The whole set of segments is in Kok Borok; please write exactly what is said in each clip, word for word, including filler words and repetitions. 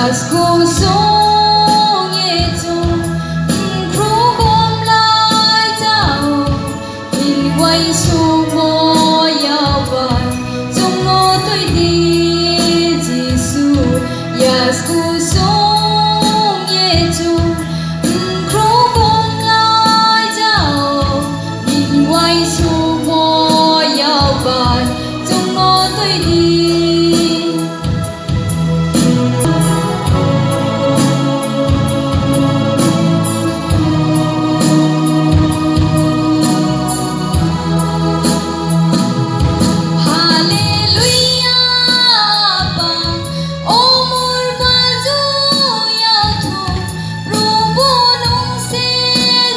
Kusung ye chung, mm, khrum bom lai jao, in wai sukmo yao bai, chung no tui di Jisu. Yas kusung ye chung, mm, khrum bom lai jao, in wai sukmo yao bai, chung no tui di. Hallelujah, Apa, omor bajo yathok, Probu nung se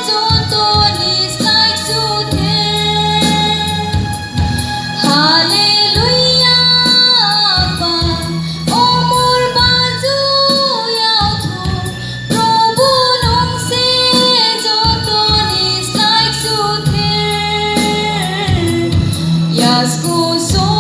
joto ni slai suthe. Hallelujah, Apa, omor bajo yathok, Probu nung se joto ni slai suthe. Yas kusung